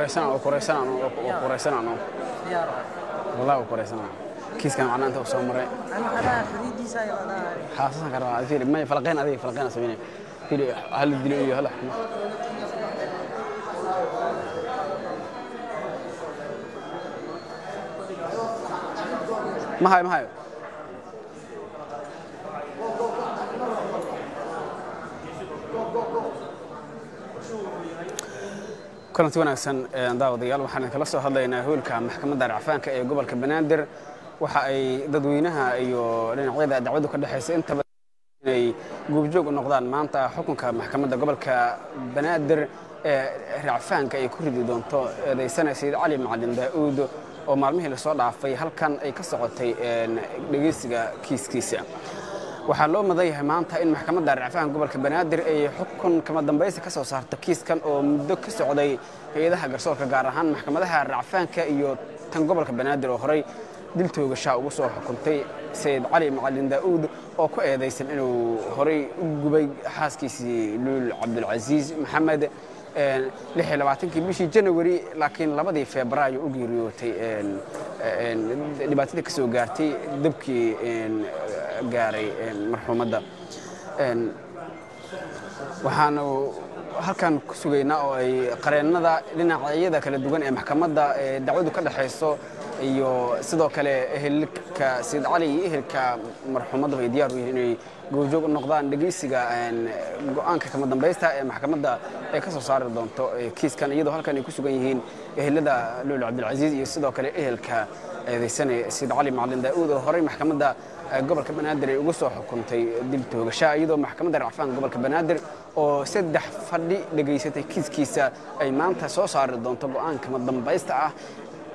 Koreysanaan wallahi oo koreysanaan kiiskan macnaa inta soo maray xaasasan ka rabaa. Fiiri, may falaqeen, adiga falaqeen sameynay. Fiiri, hal dilo iyo hal xumo. Ma hayo, ma hayo. Kulanti wanaagsan daawadayaal, waxaan idinkala soo hadlaynaa hoolka maxkamadda racfaanka ee gobolka Banaadir. Waxa ay dadweynaha iyo dhinacyada dacwaddu ka dhexaysa intaba inay goobjoog u noqdaan maanta xukunka maxkamadda gobolka Banaadir ee racfaanka ay ku ridi doonto eedaysana Sayid Cali Macalin Daa'uud, oo maalmihii lasoo dhaafay halkan ay ka socotay dhegeysiga kiiskiisa. Waxaa loo madan yahay maanta in maxkamadda racfaanka gobolka Banaadir ay xukun kama dambaysi ka soo saarto kiiskan oo muddo ka socday hay-adaha garsoorka, gaar ahaan maxkamadaha racfaanka iyo tan gobolka Banaadir, oo horey dil toogashaa ugu soo xukuntay Sayid Cali Macalin Daa'uud, oo ku eedaysan inuu horey u gubay xaaskiisii Luul Cabdulcasiis Maxamed 26-kii bishii Janawari, laakiin 2dii Febraayo u geeriyootay dhibaatadii ka soo gaartay dabkii gaaray marxuumadda. Waxaanu halkan ku sugaynaa oo ay qareennada dhinacyada kala duwan ee maxkamadda dacwadu ka dhexayso iyo sidoo kale ehelka Sayid Cali iyo ehelka marxuumadaba ay diyaar u yihiin inay goobjoog u noqdaan dhegeysiga go'aanka kama dambaysta ee maxkamadda ay ka soo saari doonto kiiskan, iyadoo halkan ay ku sugan yihiin ehelada Luul Cabdilcasiis iyo sidoo kale ehelka eedeysane Sayid Cali Macalin Daa'uud, oo horey maxkamadda gobolka Banaadir ay ugu soo xukuntay dil toogasha, iyadoo maxkamadda racfaanka gobolka Banaadir oo 3 fadhi dhegaysatay kiiskiisa ay maanta soo saari doonto go'aan kama dambaysta ah.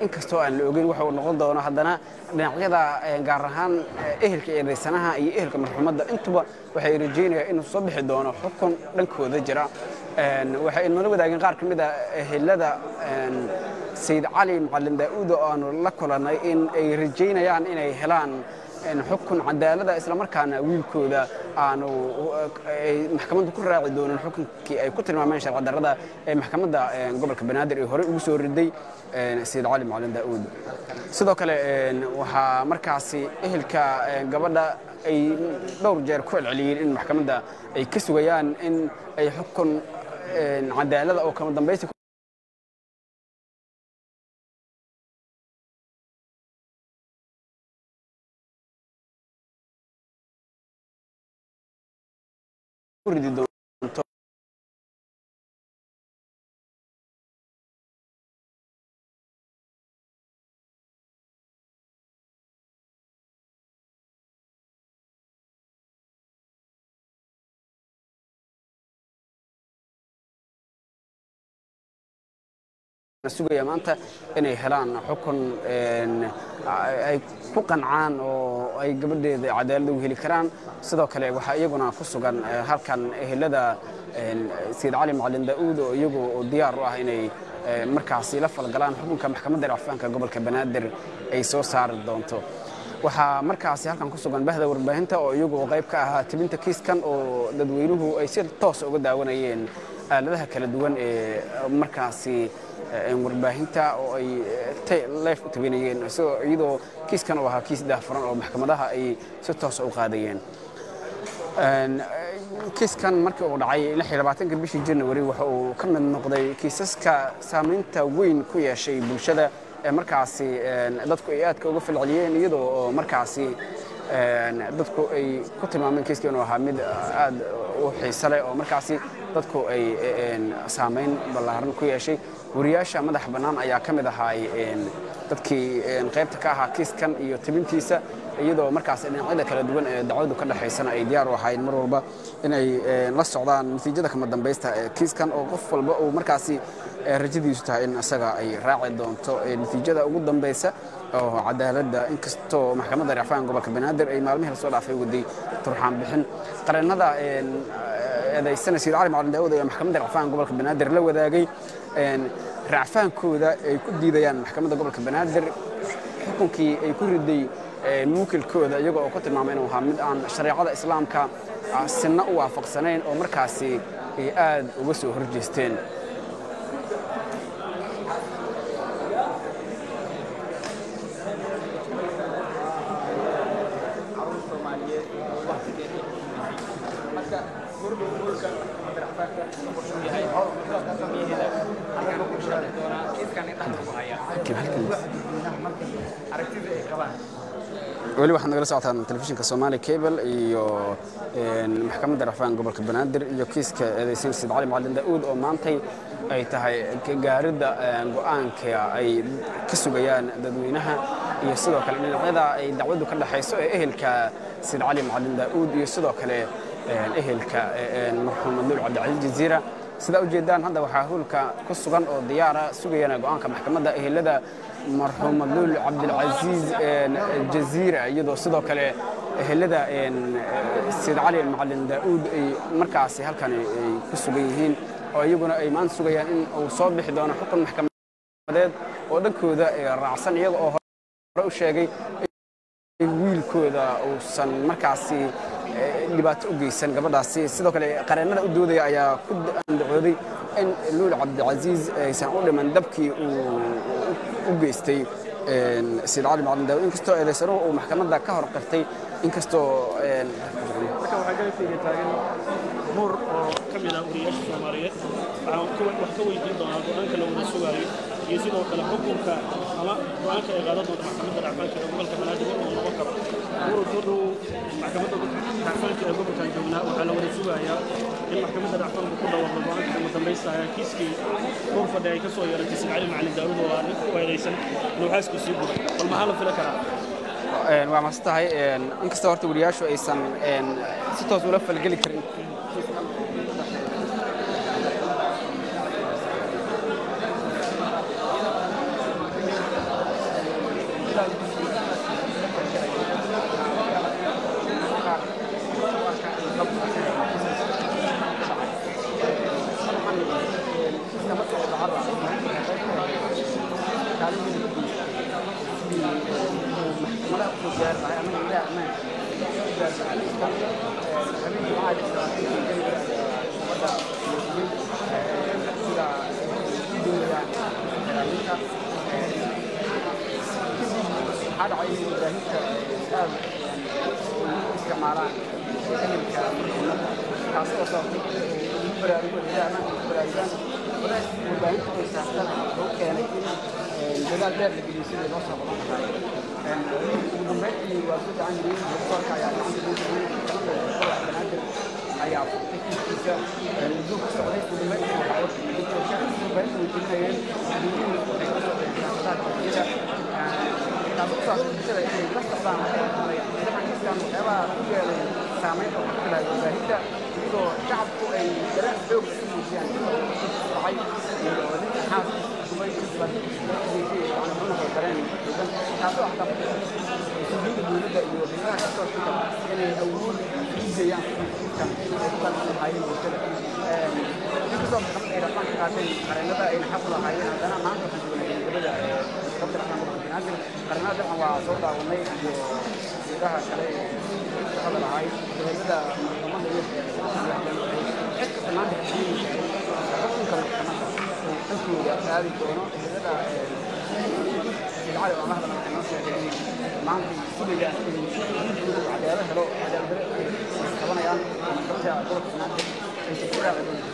Inkastoo aan la ogeyn waxa uu noqon doono, haddana dhinacyada, gaar ahaan ehelka eedeysanaha iyo ehelka marxuumadda, intuba waxay rajeynayaan inuu soo bixi doono xukun dhankooda jira. Waxay nala wadaageen qaar ka mid a ehelada Sayid Cali Macalin Daa'uud oo aanu la kulannay in ay rajeynayaan inay helaan xukun cadaalada, islamarkaana wiilkooda aanu maxkamaddu ku raaci doonin xukunkii ay ku tilmaameen sharci darrada ee maxkamadda gobolka Banaadir ay horey ugu soo riday Sayid Cali Macalin Daa'uud. Sidoo kale waxaa markaasi ehelka gabadha ay dhowr jeer ku celceliyeen in maxkamadda ay ka sugayaan in ay xukun cadaalada oo kama dambaysi ku ridi doonto. Sugaya maanta inay helaan xukun ay ku qancaan oo ay gabadheeda cadaalad ugu heli karaan. Sidoo kale waxaa iyaguna ku sugan halkan ehelada Sayid Cali Macalin Daa'uud, oo iyagu diyaar u ah inay markaasi la falgalaan xukunka maxkamadda racfaanka gobolka Banaadir ay soo saari doonto. Waxaa markaasi halkan ku sugan bahda warbaahinta oo iyagu qayb ka ahaa tibinta kiiskan, oo dadweynuhu ay si toos uga daawanayeen aaladaha kala duwan ee markaasi warbaahinta oo ay live u tabinayeen, iyadoo kiiskan uu ahaa kiis daahfuran oo maxkamadaha ay si toos u qaadayeen. Kiiskan markii uu dhacay 26-ka bishii Janawari waxa uu ka mid noqday kiisaska saameynta weyn ku yeeshay bulshada ee markaasi dadku ay aadka uga falceliyeen, iyadoo markaasi dadku ay ku tilmaameen kiiska inuu ahaa mid aad u xiiso leh oo markaasi dadku ay saameyn ballaaran ku yeeshay. Wariyaasha madaxa bannaan ayaa ka mid ahaay dadkii qaybta ka ahaa kiiskan iyo tibintiisa, iyadoo markaas dhinacyada kala duwan ee dacwadu ka dhexaysana ay diyaar u ahaayeen mar walba inay la socdaan natiijada kama dambaysta ee kiiskan, oo qof walba uu markaasi rajadiisu tahay in isaga ay raaci doonto natiijada ugu dambaysa oo cadaaladda, inkastoo maxkamadda racfaanka gobolka Banaadir ay maalmihii lasoo dhaafay waday turxaan bixin. Qareennada eedaysana Sayid Cali Macalin Daawud ayaa maxkamadda racfaanka gobolka Banaadir la wadaagay racfaankooda ay ku diidayaan maxkamadda gobolka Banaadir xukunkii ay ku riday muukilkooda, iyaga oo ku tilmaamay inuu ahaa mid aan shareecada islaamka sinna u waafaqsanayn oo markaasi ay aad uga soo horjeesteen. Aragtida ay qabaan. Weli waxaad nagala socotaan telefishinka Somali Cable iyo maxkamadda rafaan gobolka Banaadir iyo kiiska eedeysan Sayid Cali Macalin Daa'uud oo maantay ay tahay gaaridda go'aanka ay ka sugayaan dadweynaha iyo sidoo kale dhinacyada ay dacwaddu ka dhexayso ee ehelka Sayid Cali Macalin Daa'uud iyo sidoo kale ehelka marxuum Luul Cabdicasiis Jaziira. Sidaa ujeedaan, hadda waxaa hoolka ku sugan oo diyaara sugayana go'aanka maxkamadda ehelada marxuum Luul Cabdilcasiis Jaziira, iyadoo sidoo kale ehelada Sayid Cali Macalin Daa'uud ay markaasi halkan ay ku sugan yihiin oo iyaguna ay maanta sugayaan in uu soo bixi doono xukun maxkamadeed oo dhankooda raacsan, iyaga oo hore u sheegay in wiilkooda uusan markaasi dhibaato u geysan gabadhaasi. Sidoo kale qareennada u doodaya ayaa ku andacooday in Luul Cabdicasiis aysan u dhiman dabkii uu u geystay Sayid Cali Macalin Daawud, inkastoo eedeysanuhu uu maxkamadda ka hor qirtay inkastoo. Marka waxaa garabkayga taagan Nuur oo ka mid ah wariyaasha Soomaaliyeed. Waxaan wax ka weydiin doonaa go'aanka la wada sugaayo iyo sidoo kale xukunka ama go'aanka ay qaadan doonto maxkamadda racfaanka ee gobolka Banaadir uu noqon karo. Nuur, soo dhow. Maxkamadda racfaanka ee gobolkan joognaa, waxaa la wada sugayaa in maxkamadda racfaanku ku dhawaaqdo go'aanka ugu dambaysta ah kiiskii dhowr fadhi ay ka soo yeelatay Sayid Cali Macalin Daawud oo ah nin ku eedaysan inuu xaaskiisii guray. Bal maxaa la fila karaa? Waa mahadsan tahay. Inkastoo horta wariyaashu aysan si toos ula falgeli karin waxaa dhacay in warbaahinta aad u isticmaalaan ehelka marxuumadda, taasi oo sababtay in ugu baraarugo hay'adaha ammaanka ku baraarugaan culays warbaahinta ay saartana. Wuxuu keenay in dadaal dheer la geliyo sidii loo soo qaban lahaa. Ugu dambeyntii waa soo gacan geliyey, garsoorka ayaa gacanta loo geliyey, maxkamadda gobolka Banaadir ayaa furtay kiiskiisa muddo ku socday. Ugu dambeyntii waxaa warbaahinta way gelinayeen, dadweynuhu waxay kala socdeen siyaasadaha dowladda, taas ku saabsan bulshada inay la socdaan waxay qabanayaan. Dabcan kiiskan waxyaabaha ku yeelay saameynta waxaa ka mid ah warbaahinta, iyadoo shacabku ay dareen xoog leh ka muujiyaan dhacay iyo ninka xaaskiisa gubay iyo dhibaato geysay, yani wuxuu noqday dareen xoogan, taasoo xataa mas-uuliyiinta dowladda iyo hay'adaha garsoorka inay awood u geeyaan sidii kiiskan ay ku qancin lahaayeen bulshada. Inkastoo maxkamad ay rafaan ka qaateen qareennada ayna xaq u lahaayeen, haddana maanta waxaan joognay gabagabada maxkamadda rafaan gobolka Banaadir. Qareennada dabcan waa soo daawanay iyo hay'adaha kale ee shaqada lahaay, ehelada maxkamadda iyo cid kasta maanta xisbiinaysa xukunka maxkamadda uu dhankooda aadi doono. Ehelada Sayid Cali oo la hadalna waxay noo sheegeen inay maanta sugayaan in wiilkooda uu cadaalad helo, cadaalad darro ay qabanayaan maxkamadda gobolka Banaadir aysan ku raaci doonin.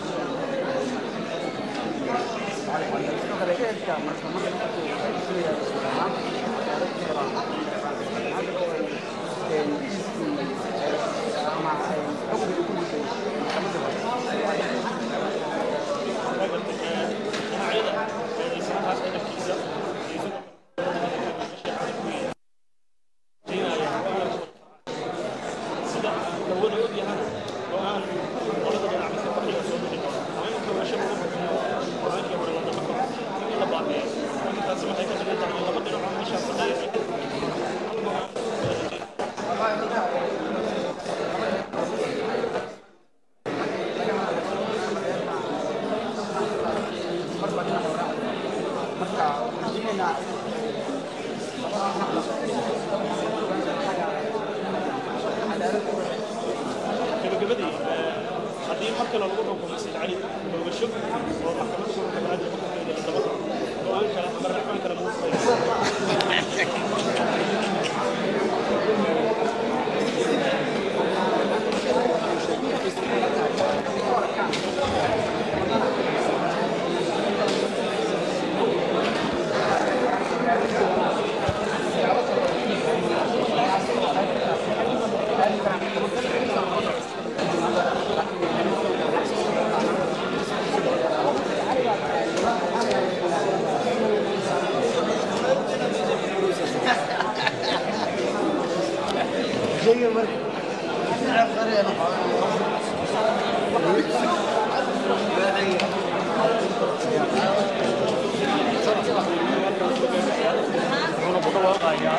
Sidoo kale ehelka maxkamadda waxay sugayaan maanta cadaalad ku helaan Banaadir oo ay kiiskii ama xukunkii ku riday maxkamadda hore. Dhinacyada eedaysanahaas ehelkiisa iyo sidoo sida la wada ogyahana go'aan labada dhinac midka fadhiga soo bixi doona ama in togasho lagu xukumo go'aankii hore la daba kaco in la baabi'iyo. Marka taasi waxay ka dhigan tahay in laba dhinac oo meeshaa fadhiya ay hal go'aan wada rajeynayaan. Marka waxaan rajaynaynaa cadaalad. Gabagabadii, haddii mar kale lagu xukumo Sayid Cali toogasho oo maxkamadda gobolka Banaadir xukunkeeda la daba kaco, go'aan kale ama racfaan kale lagu furayo? Wuxuuna ku dhawaaqayaa.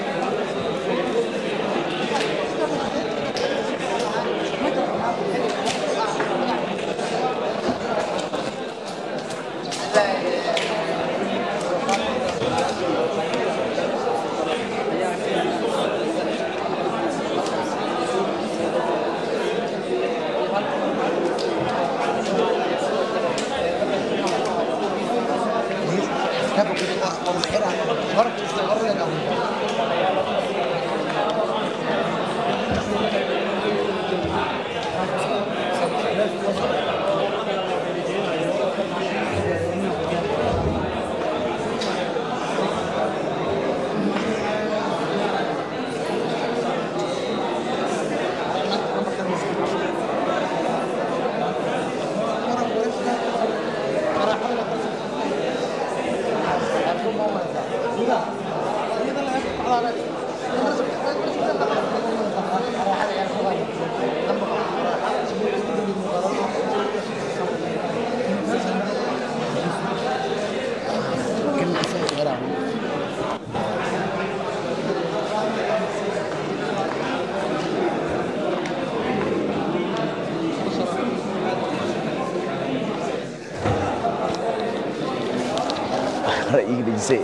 Ra'yiga dhejisay.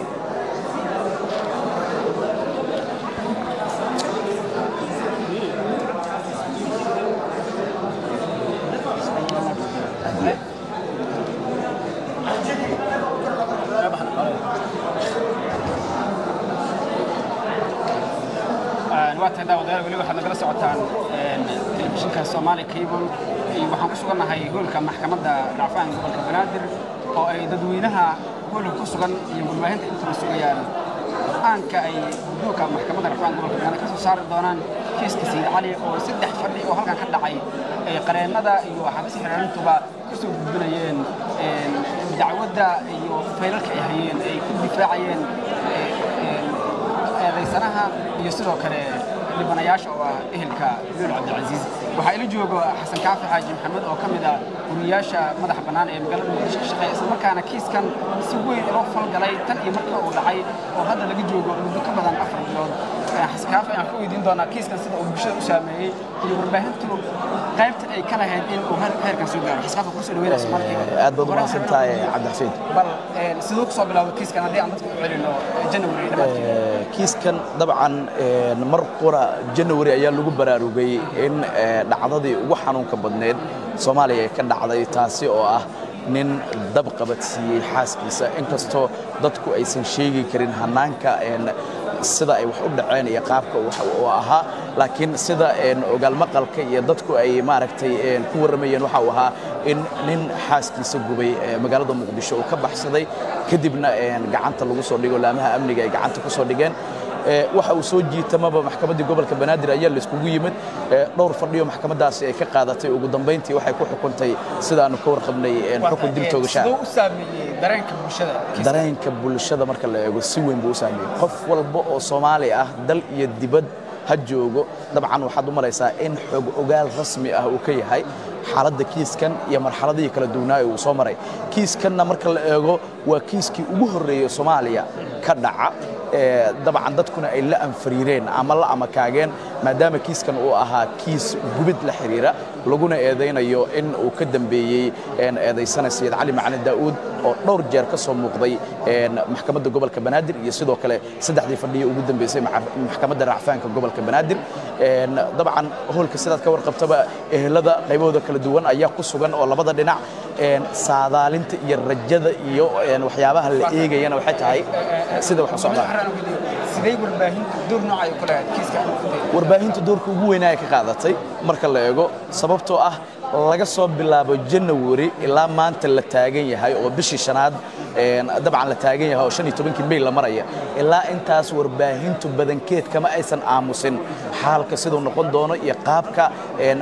Waa tahay, daawadayaal, weli waxaad nagala socotaan telefishinka Somali Cable. Waxaan ku sugannahay hoolka maxkamadda racfaan gobolka Banaadir oo ay dadweynaha hoolka ku sugan iyo warbaahinta intaba sugayaan go'aanka ay guddoonka maxkamadda racfaan gobolka Banaadir ka soo saari doonaan kiiska Sayid Cali, oo saddex fadhi oo halkan ka dhacay ay qareennada iyo xafiiska xiraarintuba ka soo gudbinayeen dacwadda iyo faylalka ay hayeen ay ku difaacayeen eedaysanaha iyo sidoo kale dhibanayaasha oo ah ehelka Luul Cabdilcasiis. Waxaa ila jooga Xasan Kaafi Xaaji Maxamed oo ka mid ah wariyaasha madaxa bannaan ee magaalada Muqdisho ka shaqeeya, islamarkaana kiiskan si weyn loo falgalay tan iyo markii uu dhacay oo hadda laga joogo muddo ka badan 4 bilood. Xasan Kaafi ayaan ku weydiin doonaa kiiskan sida uu bulshada u saameeyey iyo warbaahintu qaybta ay ka lahayd in uu heerkan soo gaaro. Xasan Kaafi, kusoo dhaweynaya Soomaali. Aad baad u mahadsantahay, Cabdixafiid. Bal siduu ku soo bilowday kiiskan haddii aan dadka u celino January dhammaadkii? Kiiskan dabcan mar qura January ayaa lagu baraarugay in dhacdadii ugu xanuunka badneed Soomaaliya ay ka dhacday, taasi oo ah nin dab qabadsiiyey xaaskiisa. Inkastoo dadku aysan sheegi karin hanaanka sida ay wax u dhaceen iyo qaabka uu ahaa, laakiin sida ogaal maqalka iyo dadku ay maaragtay ku warramayeen, waxa uu ahaa in nin xaaskiisa gubay magaalada Muqdisho uu ka baxsaday, kadibna gacanta lagu soo dhigo, laamaha amniga ay gacanta ku soo dhigeen. Waxa uu soo jiitamaba maxkamaddii gobolka Banaadir ayaa laiskugu yimid. Dhowr fadhiyo maxkamaddaasi ay ka qaadatay, ugu dambayntii waxay ku xukuntay, sidaanu ka warqabnay, xukun dil toogashaa. Siduu u saameeyey dareenka bulshada? Dareenka bulshada marka la eego, si weyn buu u saameeyey. Qof walba oo Soomaali ah, dal iyo dibad ha joogo, dabcan waxaad u malaysaa in xog ogaal rasmi ah uu ka yahay xaaladda kiiskan iyo marxaladihii kala duwanaa ee uu soo maray. Kiiskanna marka la eego, waa kiiskii ugu horreeyey Soomaaliya ka dhaca, dabcan dadkuna ay la anfariireen ama la amakaageen, maadaama kiiskan uu ahaa kiis gubid la xiriira, laguna eedaynayo in uu ka dambeeyey eedaysana Sayid Cali Macalin Daa'uud, oo dhowr jeer ka soo muuqday maxkamadda gobolka Banaadir iyo sidoo kale saddexdii fadhiyo ugu dambeysay maxkamadda racfaanka gobolka Banaadir. Dabcan hoolka, sidaad ka warqabtaba, ehelada qaybahooda kala duwan ayaa ku sugan oo labada dhinac. Saadaalinta iyo rajada iyo waxyaabaha la eegayana waxay tahay sida wax u socdaan. Sidee warbaahintu door nooca ay ku lahayd kiiska? Warbaahintu doorka ugu weynaa ay ka qaadatay marka la eego, sababtoo ah laga soo bilaabo January ilaa maanta la taagan yahay oo bishii shanaad dabcan la taagan yahay oo 15-kii May la maraya, ilaa intaas warbaahintu badankeed kama aysan aamusin xaalka siduu noqon doono iyo qaabka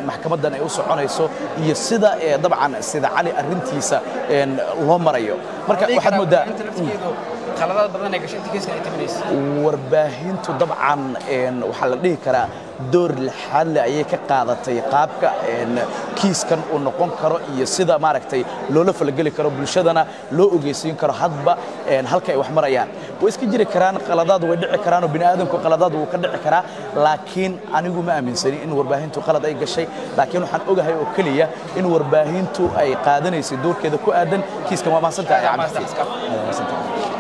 maxkamaddan ay u soconayso iyo sida dabcan sida Cali arrintiisa loo marayo. Marka waxaad moodaa Qaladaad badan ay gashay inta kiiska ay timinaysa. Warbaahintu dabcan waxaa la dhihi karaa door lixaad leh ayay ka qaadatay qaabka kiiskan uu noqon karo iyo sida maaragtay loola falgeli karo, bulshadana loo ogeysiin karo hadba halka ay wax marayaan. Way iska jiri karaan qaladaad, way dhici karaan oo bini'aadamku qaladaad wuu ka dhici karaa, laakiin anigu ma aaminsani in warbaahintu qalad ay gashay. Laakiin waxaan ogahay oo keliya in warbaahintu ay qaadanaysay doorkeeda ku aadan kiiskan. Waa mahadsantahay Cabdi. Waa mahadsantahay.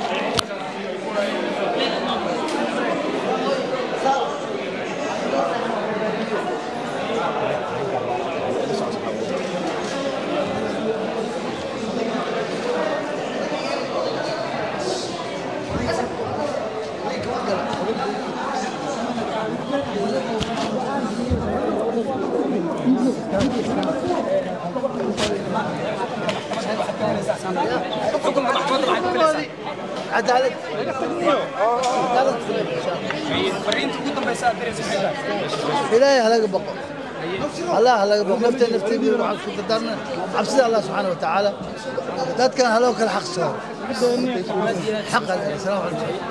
Xukunka maxkamadda maxay ku filaysaa? Cadaalad, cadaalad in sha Allah. Fariinta ugu dambaysa aad diraysa maxay tahay? Ilaahay halaga baqo, allah halaga baqo. Nafta nafteedii waxaan isku dardaarnay cabsida Allah subxaana wa tacaala. Dadkan haloo kala xaq saaro xaqa. Asalaamu calaykum.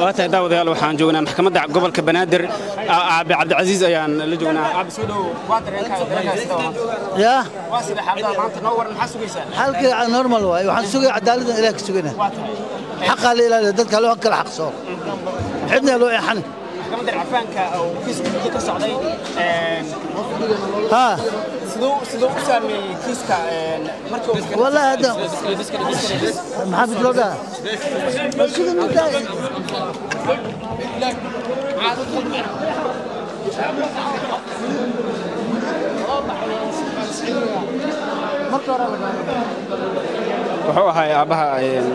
Waa tahay daawadayaal, waxaan joognaa maxkamadda gobolka Banaadir. Aabe Cabdicasiis ayaan la joognaa. Aabe, soo dhow. Waa dareenkaaga sida maanta? Yaa waa sida xaaladaha maanta? Noo waran, maxaa sugaysaa? Xaalkii normal waaye, waxaan sugaya cadaaladdan ilaah ka sugayna. Waa tahay. Xaqaa la ilaaliyo, dadka loo kala xaq sooro, cidna loo eexanin. Maxkamadda racfaanka oo kiiska muddo ka socday ها siduu u saameeyey kiiska markii uu والله هذا محمد لو ده بس شو Wuxuu ahay aabbaha Wiil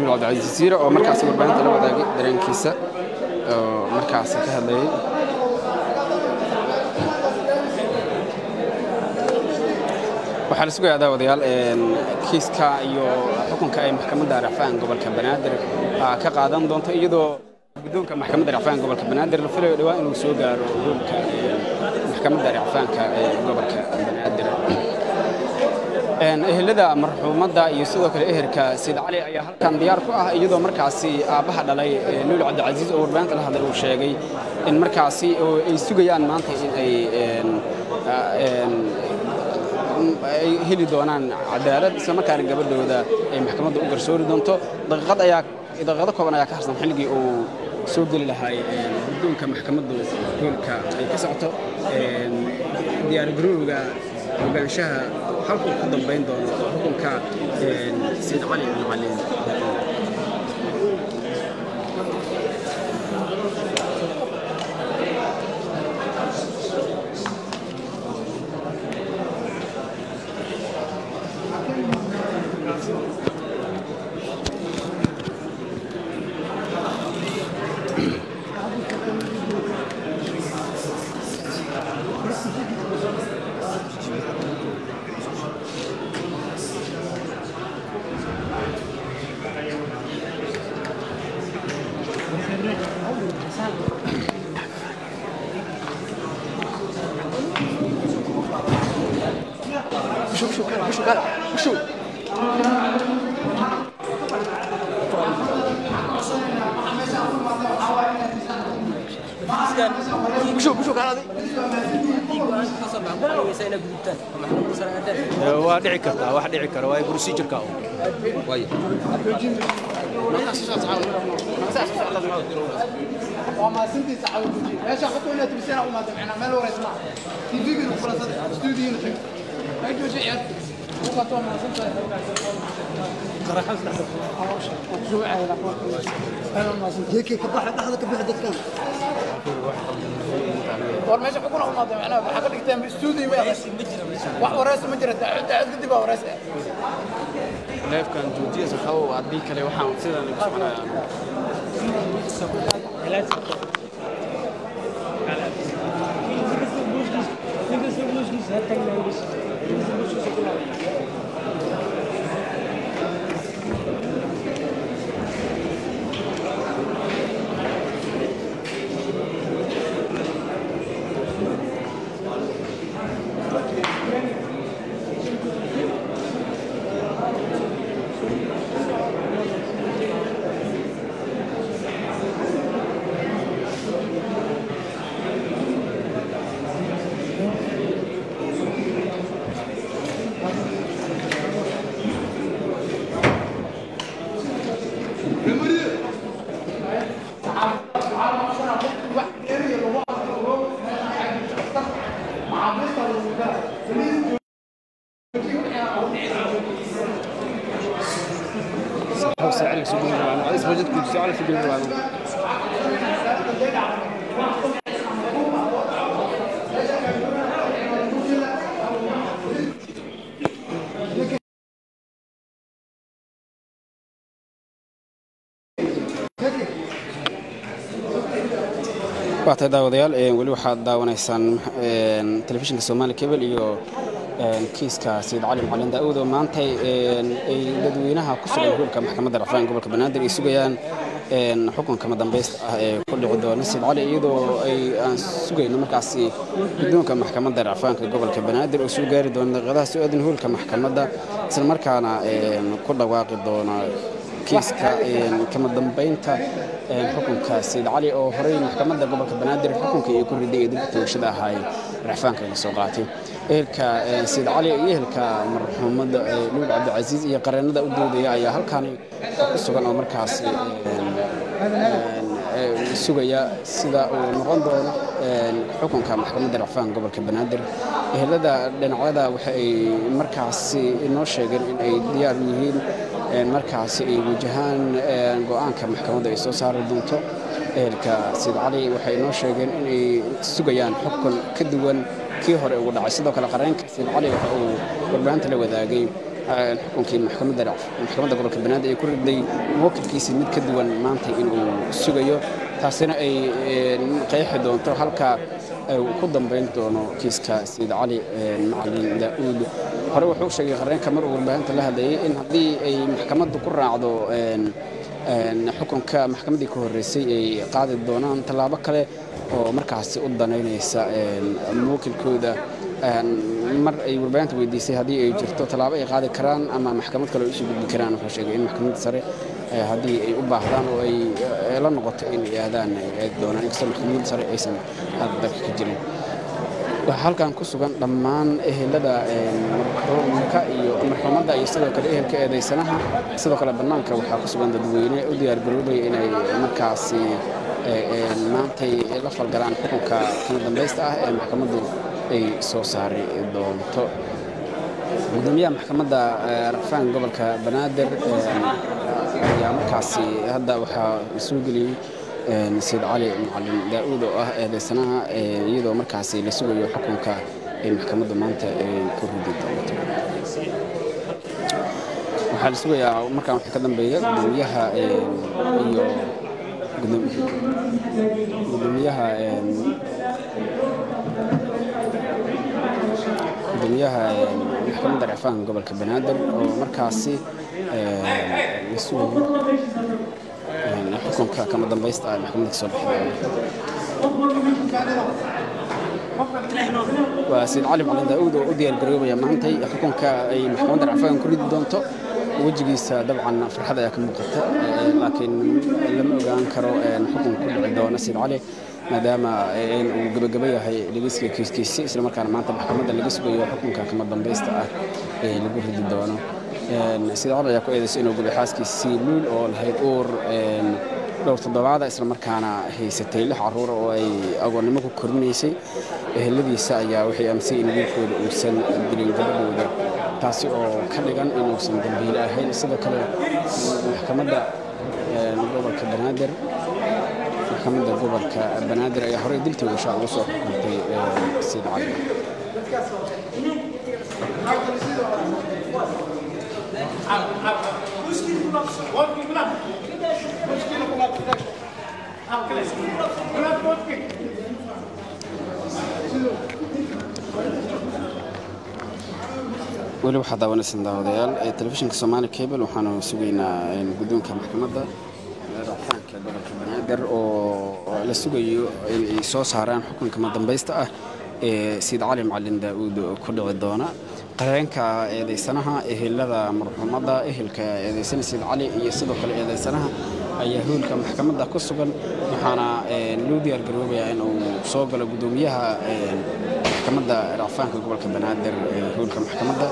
Cabdicasiis Siire oo markaasi warbaahinta la wadaagay dareenkiisa oo markaasi ka hadlayay. Waxaa la sugayaa daawadayaal kiiska iyo xukunka ay maxkamadda racfaan gobolka Banaadir ka qaadan doonto, iyadoo guddoonka maxkamadda racfaan gobolka Banaadir la filayo dhawaan inuu soo gaaro hoolka maxkamadda racfaanka ee gobolka Banaadir. Ehelada marxuumadda iyo sidoo kale ehelka Sayid Cali ayaa halkan diyaar ku ah, iyadoo markaasi aabbaha dhalay Luul Cabdicasiis oo warbaahinta la hadlay uu sheegay in markaasi oo ay sugayaan maanta in ay ay heli doonaan cadaalad, isla markaana gabadhooda ay maxkamadda u garsoori doonto. Daqiiqad ayaa daqiiqado kooban ayaa ka harsan xilligii uu soo geli lahay guddoonka maxkamaddu hoolka ay ka socoto. Diyaar garowga ogaanshaha halkuu ku dambayn doono xukunka Sayid Cali Macalin. Waa dhici kartaa, wax dhici kara waa procedure-ka. Waa maasintiisa cawduji meesha qofku inaad tibisana u maada macnaa meel wareys ma TV-ga furasada studio tag ay jooji ciyaarta u qato. Waa maasintahay Jeekii ka baxa, dhexda ka bixi dadkan. War meesha xukun u maada macnaa waxaa ka dhigteen studio ma wax wareys ma jira, daacad kadib baa wareys. Leefkan joojiya saxaw, haddii kale waxaan sidan ku soconayaan. Waatay daawadayaal, weli waxaad daawanaysaan telefishinka Somali Cable iyo kiiska Sayid Cali Macalin Daa'uud oo maantay ay dadweynaha ku sugan hoolka maxkamadda Rafaan gobolka Banaadir ay sugayaan xukunka madambaysta ah ee ku dhici doona Sayid Cali, iyadoo ay aan sugayno markaasi guddoonka maxkamadda Racfaanka gobolka Banaadir oo soo gaari doona daqiiqadaha soo aadan hoolka maxkamadda, isla markaana ku dhawaaqi doona kiiska kama dambeynta xukunka Sayid Cali oo horey maxkamadda gobolka Banaadir xukunka ay ku riday ee dib toogashada ahaay racfaanka laga soo qaatay. Ehelka Sayid Cali iyo ehelka marxuumadda Luul Cabdicasiis iyo qareenada u doodaya ayaa halkaani ku sugan oo markaas sugaya sida uu noqon doono xukunka maxkamadda racfaanka gobolka Banaadir. Ehelada dhinacyada waxa ay markaasi inoo sheegeen in ay diyaar yihiin markaasi ay wajahaan go'aanka maxkamadda ay soo saari doonto. Ehelka Sayid Cali waxay inoo sheegeen in ay sugayaan xukun ka duwan kii hore ugu dhacay. Sidoo kale qareenka Sayid Cali waxa uu warbaahinta la wadaagay xukunkii maxkamadda gobolka Banaadir ay ku riday muwakilkiisii mid ka duwan maanta inuu sugayo, taasina ay qeexi doonto halka uu ku dambeyn doono kiiska Sayid Cali Macalin Daa'uud. Hore wuxuu sheegay qareenka mar uu warbaahinta la hadlayay in haddii ay maxkamaddu ku raacdo xukunka maxkamaddii ka horreysay ay qaadi doonaan tallaabo kale oo markaasi u danaynaysa muwakilkooda. Mar ay warbaahinta weydiisay haddii ay jirto tallaabo ay qaadi karaan ama maxkamad kale oo isu gudbi karaan, wuxuu sheegay in maxkamadda sare haddii ay u baahdaan oo ay la noqoto in ay aadaan ay aadi doonaan, inkastoo maxkamadda sare aysan hadda dalka ka jirin. Waxaa halkan ku sugan dhammaan ehelada marxuumka iyo marxuumadda iyo sidoo kale ehelka eedeysanaha. Sidoo kale bannaanka waxaa ku sugan dadweyne u diyaar garoobaya inay markaasi maantay la falgalaan xukunka kama dambaysta ah ee maxkamaddu ay soo saari doonto. Gudoomiyaha maxkamadda Racfaan gobolka Banaadir ayaa markaasi hadda waxaa soo geliyey Sayid Cali Macalin Daa'uud oo ah eedeysanaha, iyadoo markaasi la sugayo xukunka ay maxkamaddu maanta ay ku ridi doonto. Waxaa la sugayaa markaan wixii ka dambeeya gudoomiyaha iyo gudoomiyaha maxkamadda Racfaanka gobolka Banaadir oo markaasi la sugayo xukunka kama dambaysta ah maxkamadda kasoo bixi doona. Waa Sayid Cali Macalin Daa'uud oo u diyaar garoobaya maantay xukunka ay maxkamadda Racfaanka ku ridi doonto. Wejigiisa dabcan farxad ayaa ka muuqata, laakiin lama ogaan karo xukun ku dhici doona Sayid Cali maadaama uu gabagaba yahay dhegeysiga kiiskiisi, isla markaana maanta maxkamadda laga sugayo xukunka kama dambaysta ah ee lagu ridi doono. Sayid Cali ayaa ku eedeysay inuu gubay xaaskiisii Luul oo lahayd uur dhowr toddobaada, isla markaana haysatay 6 carruur oo ay agoonnimo ku korinaysay. Eheladiisa ayaa waxay aaminsan in wiilkooda uusan dilin gabadhooda, taasi oo ka dhigan inuusan dambiile ahayn. Sidoo kale maxkamadda gobolka Banaadir maxkamadda gobolka Banaadir ayaa horey dil toogasho ugu soo xukuntay Sayid Cali. Weli waxaad daawanaysaan daawadayaal telefishinka Somali Cable. Waxaanu sugaynaa guddoonka maxkamadda Racfaanka gobolka Banaadir oo la sugayo in ay soo saaraan xukunka madambaysta ah ee Sayid Cali Macalin Daa'uud ku dhici doona. Qareenka eedeysanaha, ehelada marxuumadda, ehelka eedeysana Sayid Cali iyo sidoo kale eedeysanaha ayaa hoolka maxkamadda ku sugan, waxaana loo diyaar garoobayaa in uu soo galo guddoomiyaha maxkamadda. Maxkamadda Racfaanka Gobolka Banaadir ee hoolka maxkamadda.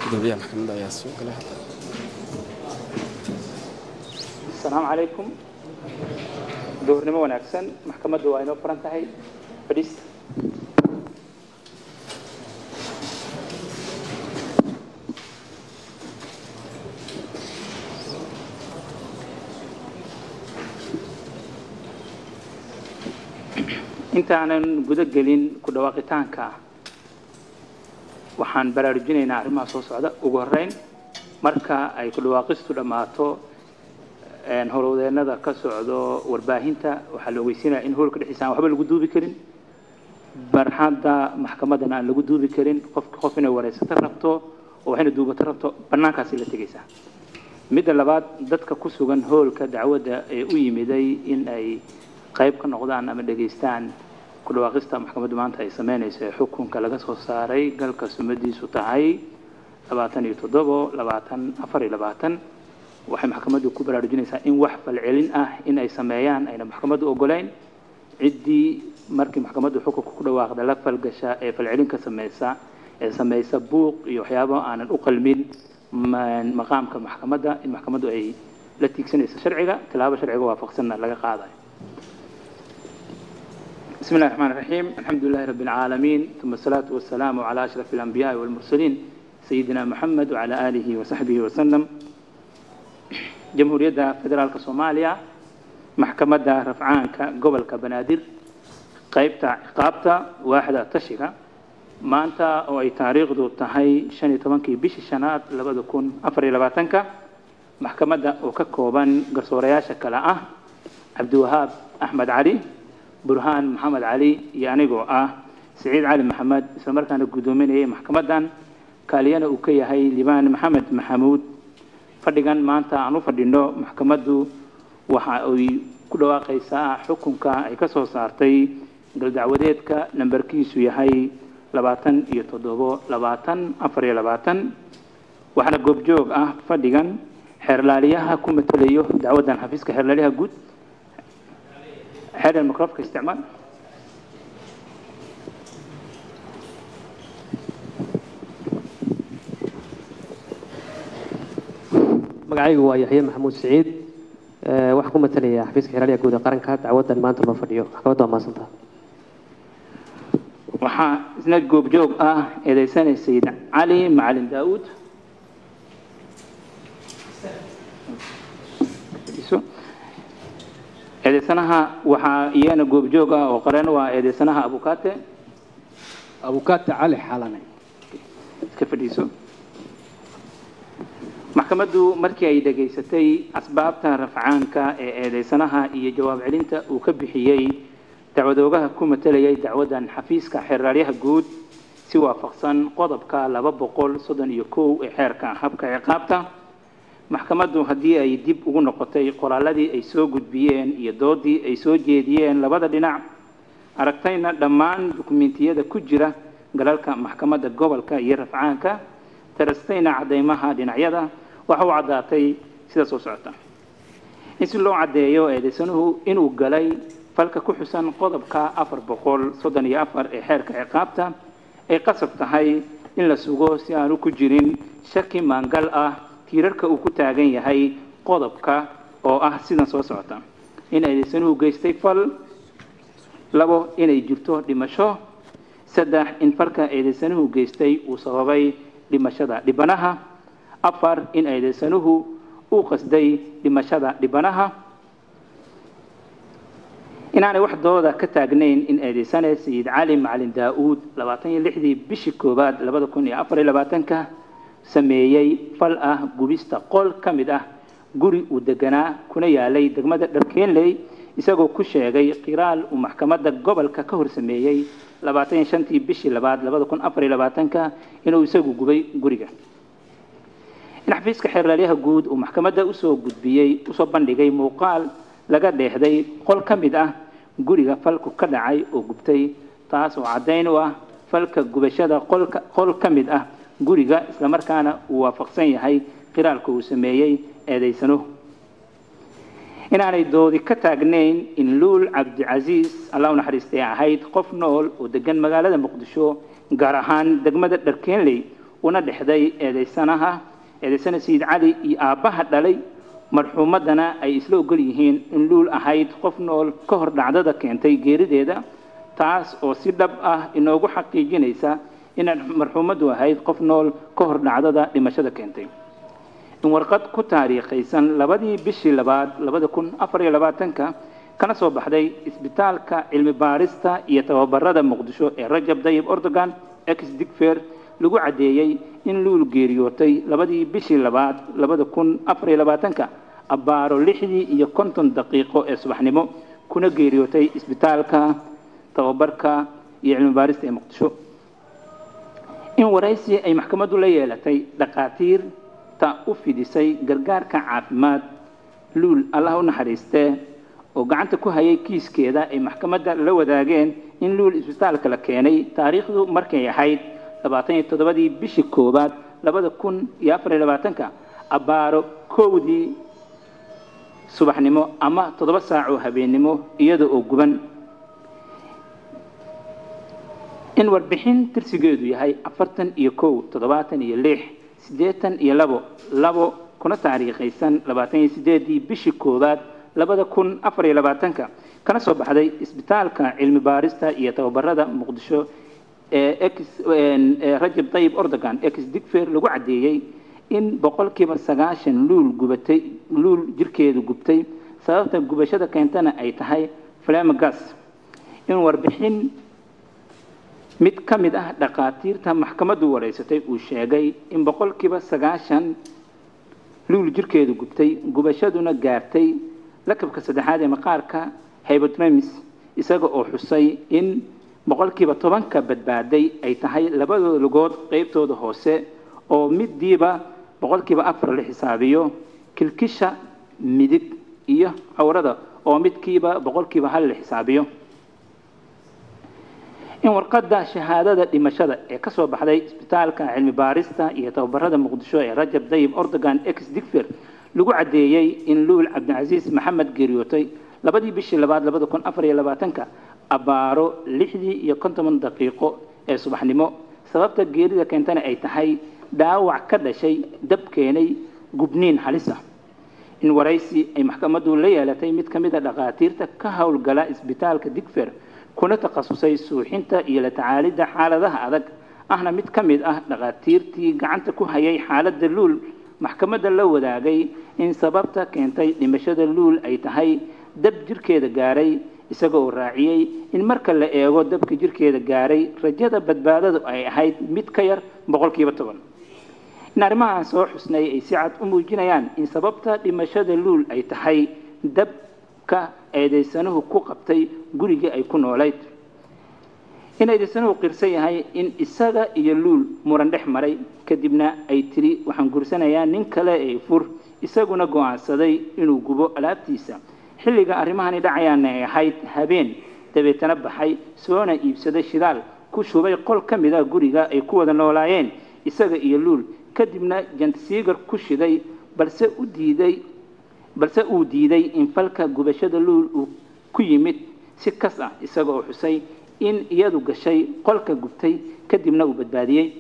Gudoomiyaha maxkamadda ayaa soo galay hadda. Asalaamu calaykum, duhurnimo wanaagsan. Maxkamaddu waa inoo furan tahay, fadhiista. Intaanan guda gelin ku dhawaaqitaanka, waxaan baraarujinaynaa arrimaha soo socda. Ugu horreyn, marka ay ku dhawaaqistu dhammaato, howlwadeennada ka socdo warbaahinta waxaa la ogeysiinaya in hoolka dhexdiisa aan waxba lagu duubi karin, barxadda maxkamaddana aan lagu duubi karin. Qof qof inay wareysato rabto oo waxayna duubato rabto, bannaankaasi la tegaysaa. Midda labaad, dadka ku sugan hoolka dacwadda ee u yimiday in ay qayb ka noqdaan ama dhegaystaan ku dhawaaqista maxkamaddu maanta ay sameynayso ee xukunka laga soo saaray galka sumadiisu tahay 27/2024, waxay maxkamaddu ku baraarujinaysaa in wax falcelin ah in ay sameeyaan ayna maxkamaddu ogolayn. Ciddii markii maxkamaddu xukunka ku dhawaaqda la falgasha ee falcelin ka sameysa ee sameysa buuq iyo waxyaabo aanan u qalmin maqaamka maxkamadda, in maxkamaddu ay la tiigsanayso sharciga, tilaabo sharciga waafaqsanna laga qaadayo. بسم الله الرحمن الرحيم، الحمد لله رب العالمين، ثم الصلاة والسلام على أشرف الأنبياء والمرسلين، سيدنا محمد وعلى آله وصحبه وسلم. جمهورية فدرالك صوماليا، محكمة رفعانك قبل بنادر، qaybta ciqaabta, waaxda tashiga. Maanta oo ay taariikhdu tahay 15-kii bishii shanaad 2024-ka, maxkamadda oo ka kooban garsoorayaasha kale ah Cabdiwahaab Axmed Cali, Burhaan Maxamed Cali iyo anigoo ah Siciid Cali Maxamed, islamarkaana guddoominayay maxkamaddan, kaaliyana uu ka yahay Libaan Maxamed Maxamuud, fadhigan maanta aan u fadhino maxkamaddu waxa ay ku dhawaaqaysaa xukunka ay ka soo saartay galdacwadeedka nambarkiisu yahay 27/2024. Waxaana goobjoog ah fadhigan xeerlaaliyaha ku matalayo dacwaddan xafiiska xeerlaaliyaha guud. Xeer microfonka isticmaal. Magacaygu waa Yaxye Maxamuud Siciid, waxaan ku matalayaa xafiiska xeeralyaha guud ee qaranka dacwaddan maanta loo fadhiyo. Maxkamadda waa mahadsantaha. Waxaa isna goobjoog ah eedeysanay Sayid Cali Macalin Daauud. Eedeysanaha waxaa iyana goobjoog ah oo qareen waa eedeysanaha abukaate. Abukaate Cali Xalane. Iska fadhiiso. Maxkamaddu markii ay dhegaysatay asbaabta rafcaanka ee eedeysanaha iyo jawaab celinta uu ka bixiyey dacwadoogaha ku matalayay dacwaddan xafiiska xeerraaryaha guud, si waafaqsan qodobka 231 ee xeerka habka ciqaabta, maxkamaddu haddii ay dib ugu noqotay qoraalladii ay soo gudbiyeen iyo doodii ay soo jeediyeen labada dhinac, aragtayna dhammaan dukumentiyada ku jira galalka maxkamadda gobolka iyo rafcaanka, darastayna caddeymaha dhinacyada, waxa uu caddaatay sida soo socota: in si loo caddeeyo eedeysanuhu inuu galay falka ku xusan qodobka 434 ee xeerka ciqaabta ay qasab tahay in la sugo si aanu ku jirin shaki maangal ah tiirarka uu ku taagan yahay qodobka, oo ah sidan soo socota: in eedeysanuhu geystay fal; labo, inay jirto dhimasho; saddex, in falka eedeysanuhu geystay uu sababay dhimashada dhibanaha; afar, in eedeysanuhu uu qasday dhimashada dhibanaha. Inaanay wax dooda ka taagnayn in eedeysane Sayid Cali Macalin Daa-uud 26-dii bishii koowaad 2024-ka sameeyey fal ah gubista qol ka mid ah guri uu deganaa kuna yaalay degmada Dharkeenley isagoo ku sheegay qiraal uu maxkamadda gobolka ka hor sameeyey 25-tii bishii labaad 2024-ka inuu isagu gubay guriga. In xafiiska xeerlaaliyaha guud uu maxkamadda usoo gudbiyey, usoo bandhigay muuqaal laga dheehday qol ka mid ah guriga falku ka dhacay oo gubtay, taas oo caddayn u ah falka gubashada qolka qol ka mid ah guriga, islamarkaana uu waafaqsan yahay qiraalka uu sameeyey eedaysanuhu. Inaanay doodi ka taagnayn in Luul Cabdicasiis, Allah u naxariistay, ahayd qof nool oo degan magaalada Muqdisho, gaar ahaan degmada Dharkeenley, una dhexday eedaysanaha, eedaysana Sayid Cali iyo aabbaha dhalay marxuumadana ay isla ogol yihiin in Luul ahayd qof nool ka hor dhacdada keentay geerideeda, taas oo si dhab ah inoogu xaqiijinaysa in marxuumaddu ahayd qof nool ka hor dhacdada dhimashada keentay. In warqad ku taariikhaysan 2-dii bishii labaad 2024-ka kana soo baxday isbitaalka cilmi baarista iyo tababarada Muqdisho ee Rajab Dayib Erdogan ex Digfer lagu caddeeyey in Luul geeriyootay 2-dii bishii labaad 2024-ka abbaaro 6:50 ee subaxnimo, kuna geeriyootay isbitaalka tababarka iyo cilmi baarista ee Muqdisho. In waraysi ay maxkamaddu la yeelatay dhakhaatiirta u fidisay gargaarka caafimaad Luul, Allah u naxariistee, oo gacanta ku hayay kiiskeeda ay maxkamadda la wadaageen in Luul isbitaalka la keenay taariikhdu markay ahayd 27-dii bishii koowaad 2024-ka abbaaro 1-dii subaxnimo ama 7 saac oo habeennimo iyada oo guban. In warbixin tirsigeedu yahay 41 76 82 2 kuna taariikhaysan 28-dii bishii koowaad 2024-ka kana soo baxday isbitaalka cilmi baarista iyo tababarada Muqdisho ee ex Rajab Tayyip Erdogan ex Digfer lagu caddeeyey in 90% Luul gubatay, Luul jirkeedu gubtay, sababta gubashada keentana ay tahay flame gas. In warbixin mid ka mid ah dhakhaatiirta maxkamaddu wareysatay uu sheegay in 90% Luul jirkeedu gubtay, gubashaduna gaartay lakabka saddexaad ee maqaarka hypodermis, isaga oo xusay in 10%-ka badbaaday ay tahay labadooda lugood qeybtooda hoose oo midiiba 4% la xisaabiyo, kilkisha midig iyo cawrada oo midkiiba 1% la xisaabiyo. In warqadda shahaadada dhimashada ee ka soo baxday isbitaalka cilmi baarista iyo tababarada Muqdisho ee Rajab Tayyip Erdogan ex Digfer lagu caddeeyey in Luul Cabdicasiis Maxamed geeriyootay 2-dii bishii labaad 2024-ka abbaaro 6:50 ee subaxnimo, sababta geerida keentana ay tahay dhaawac ka dhashay dab keenay gubniin halis ah. In waraysi ay maxkamaddu la yeelatay mid ka mid a dhakhaatiirta ka howlgala isbitaalka Digfer kuna takhasusay suuxinta iyo la tacaalidda xaaladaha adag, ahna mid ka mid ah dhakhaatiirtii gacanta ku hayay xaaladda Luul, maxkamadda la wadaagay in sababta keentay dhimashada Luul ay tahay dab jirkeeda gaaray, isaga oo raaciyey in marka la eego dabka jirkeeda gaaray rajada badbaadadu ay ahayd mid ka yar 10%. In arrimahan soo xusnay ay si cad u muujinayaan in sababta dhimashada Luul ay tahay dabka eedaysanuhu ku qabtay gurigii ay ku noolayd. In eedaysanuhu qirsan yahay in isaga iyo Luul muran dhex maray, kadibna ay tiri waxaan gursanayaa nin kale ee fur, isaguna go'aansaday inuu gubo alaabtiisa, xilliga arrimahani dhacayaana ay ahayd habeen, dabeetana baxay soona iibsaday shidaal, ku shubay qol ka mid ah guriga ay ku wada noolaayeen isaga iyo Luul, kadibna jantisiigar ku shiday, balse uu diiday in falka gubashada Luul uu ku yimid si kas ah, isaga oo xusay in iyadu gashay qolka gubtay kadibna uu badbaadiyey.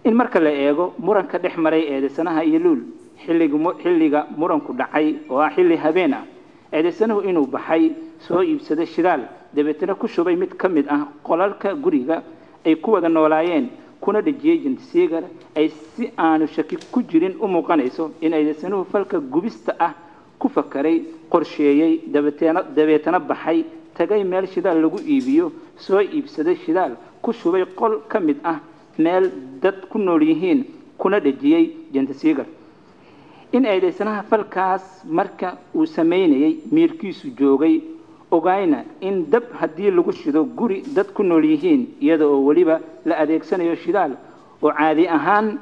In marka la eego muranka dhex maray eedaysanaha iyo Luul xilliga muranku dhacay oo ah xilli habeen ah, eedaysanuhu inuu baxay soo iibsaday shidaal, dabeetana ku shubay mid ka mid ah qolalka guriga ay ku wada noolaayeen kuna dhejiyey jintisiigar, ay si aanu shaki ku jirin u muuqanayso in eedaysanuhu falka gubista ah ku fakaray, qorsheeyey, dabeetana baxay, tagay meel shidaal lagu iibiyo, soo iibsaday shidaal, ku shubay qol ka mid ah meel dad ku nool yihiin kuna dhejiyey jintisiigar. In eedaysanaha falkaas marka uu samaynayay miirkiisu joogay Ogayna in dab haddii lagu shido guri dad ku nool yihiin, iyada oo weliba la adeegsanayo shidaal oo caadi ahaan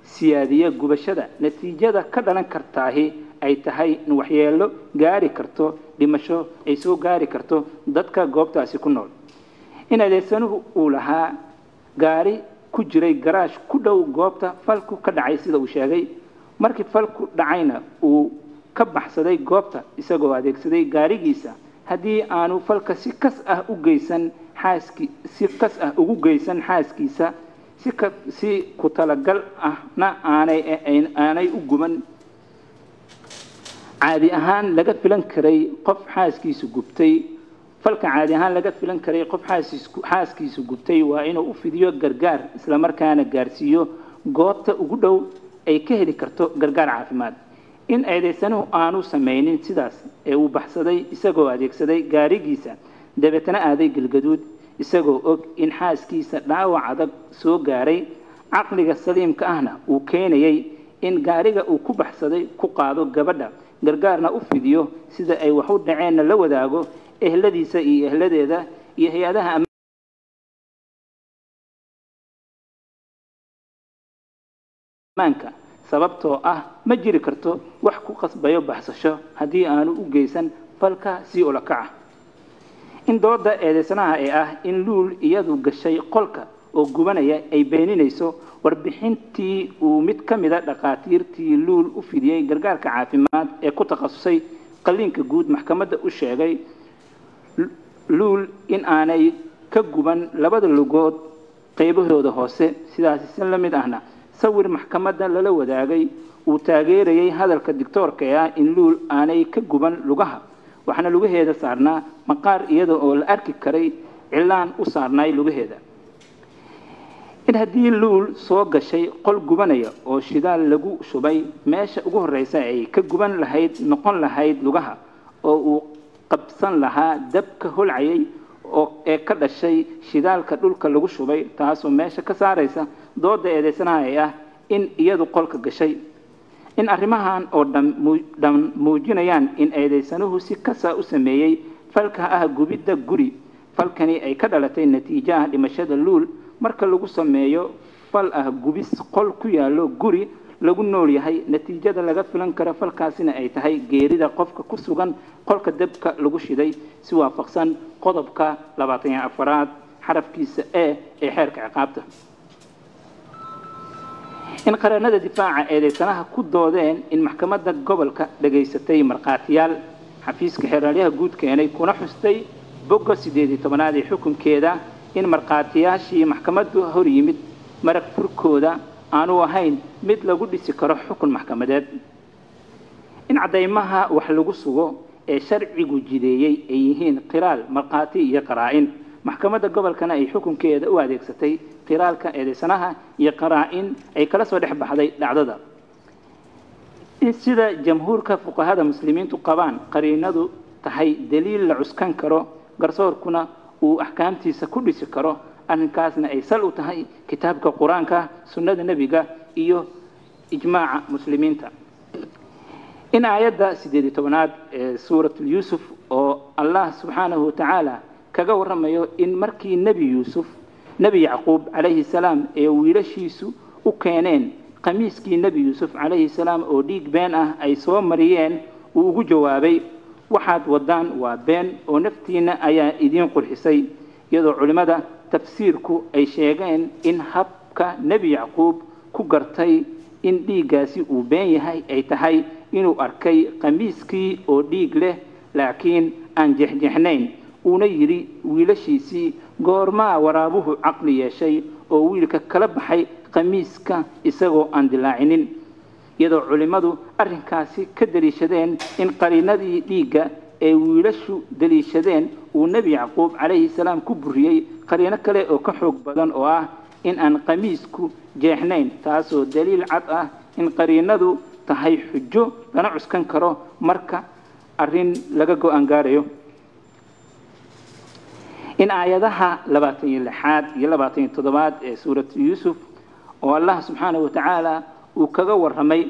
siyaadiya gubashada, natiijada ka dhalan kartaahi ay tahay in waxyeello gaari karto, dhimasho ay soo gaari karto dadka goobtaasi ku nool. In adeegsanuhu uu lahaa gaari ku jiray garaash ku dhow goobta falku ka dhacay sida uu sheegay, markii falku dhacayna uu ka baxsaday goobta isagoo adeegsaday gaarigiisa, haddii aanu falka si kas ah u geysan xaaski si kas ah ugu geysan xaaskiisa, si ku talagal ahna aanay u guban, caadi ahaan laga filan karay qof xaaskiisu gubtay. Falka caadi ahaan laga filan karay qof xaaskiisu gubtay waa inuu u fidiyo gargaar, islamarkaana gaarsiiyo goobta ugu dhow ay ka heli karto gargaar caafimaad. In eedeysanuhu aanu samaynin sidaas ee uu baxsaday isagoo adeegsaday gaarigiisa, dabeetana aaday Galgaduud isagoo og in xaaskiisa dhaawac adag soo gaaray, caqliga saliimka ahna uu keenayay in gaariga uu ku baxsaday ku qaado gabadha, gargaarna u fidiyo, sida ay wax u dhaceenna la wadaago ehladiisa iyo ehladeeda iyo hay-adaha ammaanka, sababtoo ah ma jiri karto wax ku qasbayo baxsasho haddii aanu u geysan falka si ula kaca. In dooda eedeysanaha ee ah in Luul iyadu gashay qolka oo gubanaya ay beeninayso warbixintii uu mid ka mida dhakhaatiirtii Luul u fidiyey gargaarka caafimaad ee ku takhasusay qalliinka guud maxkamadda u sheegay Luul in aanay ka guban labada lugood qaybahooda hoose, sidaasi si la mid ahna sawir maxkamadda lala wadaagay uu taageerayay hadalka digtoorka ee ah in Luul aanay ka guban lugaha, waxaana lugaheeda saarnaa maqaar iyada oo la arki karay cilaan u saarnaay lugaheeda. In haddii Luul soo gashay qol gubanaya oo shidaal lagu shubay, meesha ugu horreysa ay ka guban lahayd noqon lahayd lugaha, oo uu qabsan lahaa dabka holcayay oo ee ka dhashay shidaalka dhulka lagu shubay, taasoo meesha ka saaraysa dooda eedeysanaha ee ah in iyadu qolka gashay. In arrimahan oo dhan muujinayaan in eedeysanuhu si kasa u sameeyey falka ah gubidda guri, falkani ay ka dhalatay natiijo ah dhimashada Luul. Marka lagu sameeyo fal ah gubis qol ku yaallo guri lagu nool yahay, natiijada laga filan karo falkaasina ay tahay geerida qofka ku sugan qolka dabka lagu shiday, si waafaqsan qodobka 24aad xarafkiisa e ee xeerka ciqaabta. In qareennada difaaca eedeysanaha ku doodeen in maxkamadda gobolka dhagaysatay markhaatiyaal xafiiska xeeraalyaha guud keenay, kuna xustay bogga 18aad ee xukunkeeda in markhaatiyaashii maxkamaddu hor yimid marag furkooda aanu ahayn mid lagu dhisi karo xukun maxkamadeed. In caddaymaha wax lagu sugo ee sharcigu jideeyey ay yihiin qiraal, markhaati iyo qaraa'in, maxkamadda gobolkana ay xukunkeeda u adeegsatay qiraalka eedeysanaha iyo qaraa'in ay kala soo dhex baxday dhacdada. In sida jamhuurka fuqahada muslimiintu qabaan qariinadu tahay daliil la cuskan karo, garsoorkuna uu axkaamtiisa ku dhisi karo, arrinkaasna ay sal u tahay kitaabka Qur-aanka, sunnada nebiga iyo ijmaaca muslimiinta. In aayadda 18aad ee suuratul Yuusuf oo Allah subxaanahu watacaala kaga warramayo in markii Nebi Yuusuf, Nebi Yacquub calayhi salaam, ee wiilashiisu u keeneen qamiiskii Nebi Yuusuf calayhi salaam oo dhiig been ah ay soo mariyeen, uu ugu jawaabay: waxaad wadaan waa been oo naftiinna ayaa idiin qurxisay, iyadoo culimmada tafsiirku ay sheegeen in habka Nebi Yacquub ku gartay in dhiiggaasi uu been yahay ay tahay inuu arkay qamiiskii oo dhiig leh laakiin aan jexjexnayn, uuna yidhi wiilashiisii: goormaa waraabuhu caqli yeeshay oo wiilka kala baxay qamiiska isagoo aan dilaacinin? Iyadoo culimmadu arrinkaasi ka daliishadeen in qariinadii dhiigga ee wiilashu daliishadeen uu Nebi Yacquub calayhi salaam ku buriyey qariino kale oo ka xoog badan oo ah in aan qamiisku jeexnayn, taasoo daliil cad ah in qariinadu tahay xujo lana cuskan karo marka arrin laga go-aan gaarayo. In aayadaha 26aad iyo 27aad ee suuratu Yuusuf oo Allah subxaanahu watacaala uu kaga warramay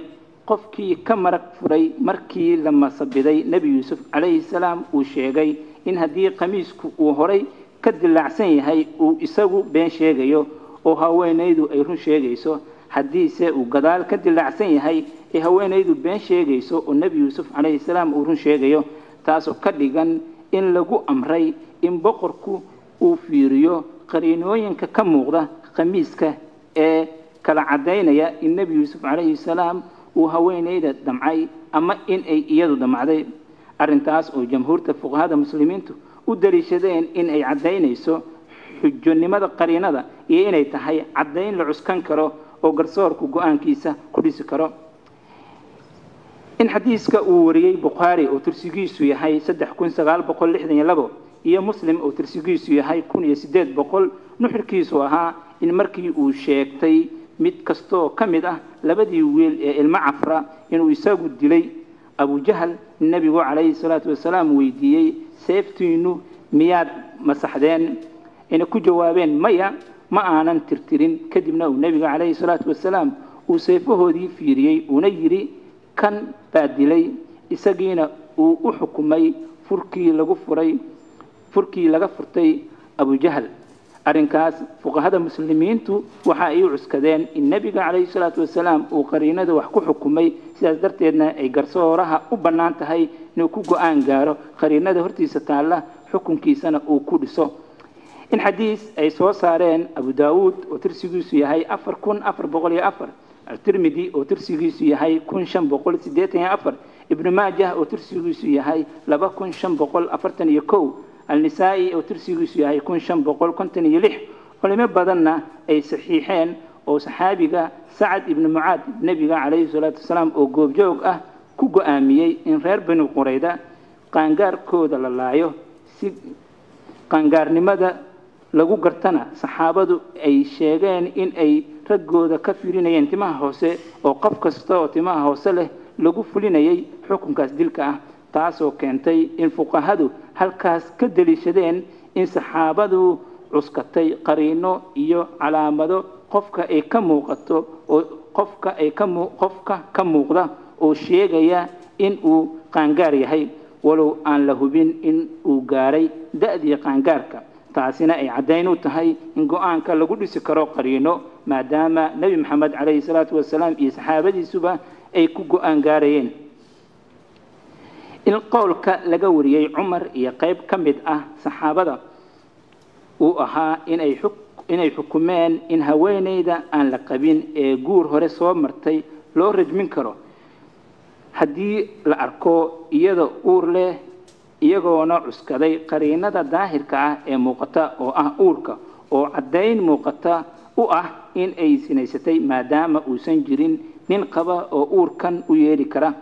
qofkii ka marag furay markii la masabiday Nebi Yuusuf calayhi salaam, uu sheegay in haddii qamiisku uu horay ka dilaacsan yahay uu isagu been sheegayo oo haweenaydu ay run sheegayso, haddiise uu gadaal ka dilaacsan yahay ee haweenaydu been sheegayso oo Nebi Yuusuf calayhi salaam uu run sheegayo, taasoo ka dhigan in lagu amray in boqorku uu fiiriyo qariinooyinka ka muuqda khamiiska ee kala caddaynaya in Nebi Yuusuf calayhi salaam uu haweenayda damcay ama in ay iyadu damcday. Arrintaas oo jamhuurta fuqahada muslimiintu u daliishadeen in ay caddaynayso xujonimada qariinada iyo inay tahay caddayn la cuskan karo oo garsoorku go-aankiisa ku dhisi karo. In xadiiska uu wariyey Bukhaari oo tirsigiisu yahay 3962 iyo Muslim oo tirsigiisu yahay 1800, nuxurkiisu ahaa in markii uu sheegtay mid kastoo ka mid ah labadii wiil ee ilmo Cafra inuu isagu dilay Abujahal, nebigu calayhi salaatu wasalaam weydiiyey, seeftiinu miyaad masaxdeen? Ayna ku jawaabeen, maya, ma aanan tirtirin. Kadibna uu nebiga calayhi salaatu wasalaam uu seefahoodii fiiriyey uuna yidhi, kan baa dilay, isagiina uu u xukumay furkii lagu furay, furkii laga furtay Abujahal. Arrinkaas fuqahada muslimiintu waxa ay u cuskadeen in nebiga calayhi salaatu wasalaam uu qariinada wax ku xukumay, sidaas darteedna ay garsooraha u bannaan tahay inuu ku go-aan gaaro qariinada hortiisa taalla, xukunkiisana uu ku dhiso. In xadiis ay soo saareen Abu Daawuud oo tirsigiisu yahay 4404, Altirmidi oo tirsigiisu yahay 1584, Ibnu Maajah oo tirsigiisu yahay 2541, Alnisaa'i oo tirsigiisu yahay 1556, culimo badanna ay saxiixeen, oo saxaabiga Sacad ibnu Mucaad nebiga calayhi salaatu wasalaam oo goobjoog ah ku go-aamiyey in reer Banu Qurayda qaangaarkooda la laayo si qaangaarnimada lagu gartana, saxaabadu ay sheegeen in ay raggooda ka firinayeen timaha hoose oo qof kasta oo timaha hoose leh lagu fulinayay xukunkaas dilka ah, taasoo keentay in fuqahadu halkaas ka daliishadeen in saxaabadu cuskatay qariino iyo calaamado qofka ay ka muuqato oo qofka ay ka qofka ka muuqda oo sheegaya in uu qaangaar yahay, walow aan la hubin in uu gaaray da'dii qaangaarka, taasina ay caddayn u tahay in go-aanka lagu dhisi karo qariino, maadaama Nebi Maxamed calayhi salaatu wasalaam iyo saxaabadiisuba ay ku go-aan gaarayeen. In qowlka laga wariyey Cumar iyo qayb ka mid ah saxaabada uu ahaa inay xukumeen in haweeneyda aan la qabin ee guur hore soo martay loo rajmin karo haddii la arko iyada uur leh, iyagoona cuskaday qariinada daahirka ah ee muuqata oo ah uurka oo caddayn muuqata u ah in ay sinaysatay, maadaama uusan jirin nin qaba oo uurkan u yeeli kara.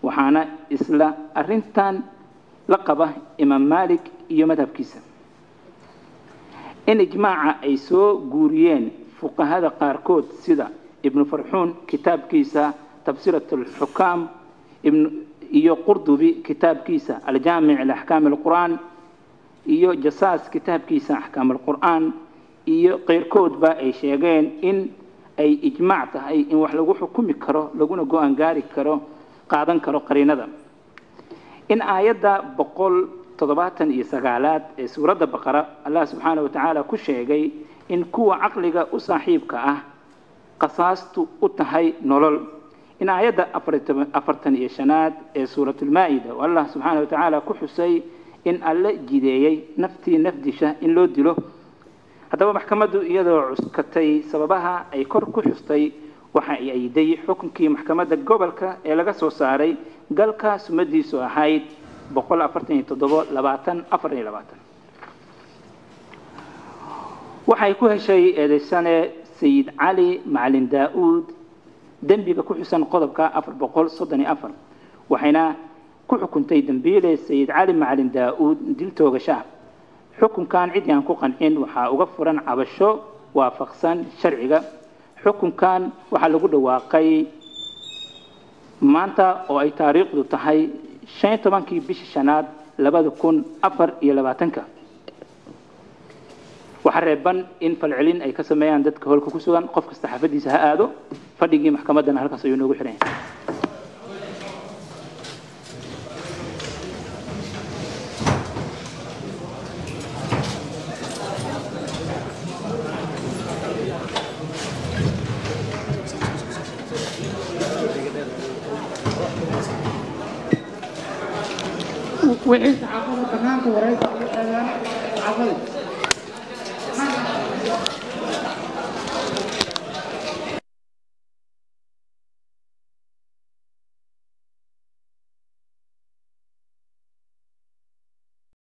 Waxaana isla arrintan la qaba Imaam Maalik iyo madhabkiisa. In ijmaaca ay soo guuriyeen fuqahada qaarkood sida Ibnu Farxuun kitaabkiisa Tabsirat alxukaam iyo Qurdubi kitaabkiisa Aljaamic liaxkaam alqur'aan iyo Jasaas kitaabkiisa Axkaam alqur'aan iyo qeyrkoodba ay sheegeen in ay ijmaac tahay in wax lagu xukumi karo laguna go-aan gaari karo qaadan karo qariinada. In aayadda 179aad ee suuradda Baqara Allah subxaana wa tacaala ku sheegay in kuwa caqliga u saaxiibka ah qasaastu u tahay nolol. In aayadda 45aad ee suuratulmaa'ida oo Allah subxaana wa tacaala ku xusay in Alle jideeyey naftii nafdisha in loo dilo. Haddaba maxkamaddu iyadoo cuskatay sababaha ay kor ku xustay waxa ay ayday xukunkii maxkamadda gobolka ee laga soo saaray galka sumadiisu ahayd 147 20 24. Waxay ku heshay eedeysane Sayid Cali Macalin Daa'uud dembiga ku xusan qodobka 434, waxayna ku xukuntay dembiile Sayid Cali Macalin Daa'uud dil toogasho ah. Xukunkan ciddii aan ku qancin waxaa uga furan cabasho waafaqsan sharciga. Xukunkan waxaa lagu dhawaaqay maanta oo ay taariikhdu tahay 15-kii bishii shanaad 2024-ka. Waxaa reeban in falcelin ay ka sameeyaan dadka holka ku sugan, qof kasta xaafadiisa ha aado. Fadhigii maxkamaddana halkaas ayuu noogu xiran yahay. Wixii saxaafada banaanka wareysa ugu aadaan saxaafada.